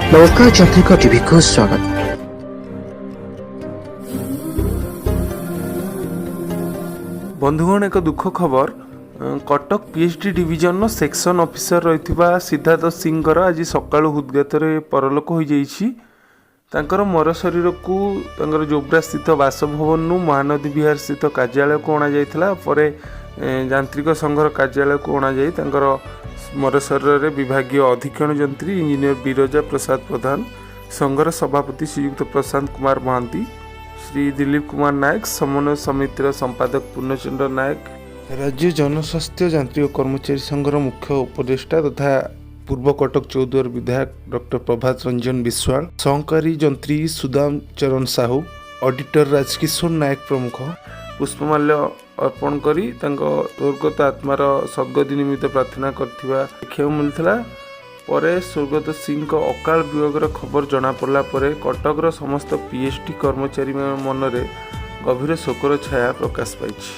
ନମସ୍କାର, ଯାନ୍ତ୍ରିକ ଟିଭିକୁ ସ୍ୱାଗତ। ବନ୍ଧୁଗଣ, ଏକ ଦୁଃଖ ଖବର। କଟକ ପିଏଚ୍ଡି ଡିଭିଜନର ସେକ୍ସନ ଅଫିସର ରହିଥିବା ସିଦ୍ଧାର୍ଥ ସିଂଙ୍କର ଆଜି ସକାଳୁ ହୃଦଘାତରେ ପରଲୋକ ହୋଇଯାଇଛି। ତାଙ୍କର ମରଶରୀରକୁ ତାଙ୍କର ଜୋବ୍ରା ସ୍ଥିତ ବାସଭବନରୁ ମହାନଦୀ ବିହାର ସ୍ଥିତ କାର୍ଯ୍ୟାଳୟକୁ ଅଣାଯାଇଥିଲା। ପରେ ଯାନ୍ତ୍ରିକ ସଂଘର କାର୍ଯ୍ୟାଳୟକୁ ଅଣାଯାଇ ତାଙ୍କର ମରଶରୀରରେ ବିଭାଗୀୟ ଅଧୀକ୍ଷଣ ଯନ୍ତ୍ରୀ ଇଞ୍ଜିନିୟର ବିରଜା ପ୍ରସାଦ ପ୍ରଧାନ, ସଂଘର ସଭାପତି ଶ୍ରୀଯୁକ୍ତ ପ୍ରଶାନ୍ତ କୁମାର ମହାନ୍ତି, ଶ୍ରୀ ଦିଲ୍ଲୀପ କୁମାର ନାୟକ, ସମନ୍ୱୟ ସମିତିର ସମ୍ପାଦକ ପୂର୍ଣ୍ଣଚନ୍ଦ୍ର ନାୟକ, ରାଜ୍ୟ ଜନସ୍ୱାସ୍ଥ୍ୟ ଯାନ୍ତ୍ରିକ କର୍ମଚାରୀ ସଂଘର ମୁଖ୍ୟ ଉପଦେଷ୍ଟା ତଥା ପୂର୍ବ କଟକ ଚୌଦ୍ୱାର ବିଧାୟକ ଡକ୍ଟର ପ୍ରଭାତ ରଞ୍ଜନ ବିଶ୍ୱାଳ, ସହକାରୀ ଯନ୍ତ୍ରୀ ସୁଦାମ ଚରଣ ସାହୁ, ଅଡିଟର ରାଜକିଶୋର ନାୟକ ପ୍ରମୁଖ ପୁଷ୍ପମାଲ୍ୟ ଅର୍ପଣ କରି ତାଙ୍କ ସ୍ୱର୍ଗତ ଆତ୍ମାର ସଦ୍ଗତି ନିମିତ୍ତ ପ୍ରାର୍ଥନା କରିଥିବା ଦେଖିବାକୁ ମିଳିଥିଲା। ପରେ ସ୍ୱର୍ଗତ ସିଂଙ୍କ ଅକାଳ ବିୟୋଗର ଖବର ଜଣାପଡ଼ିଲା ପରେ କଟକର ସମସ୍ତ ପିଏଚ୍ଡି କର୍ମଚାରୀଙ୍କ ମନରେ ଗଭୀର ଶୋକର ଛାୟା ପ୍ରକାଶ ପାଇଛି।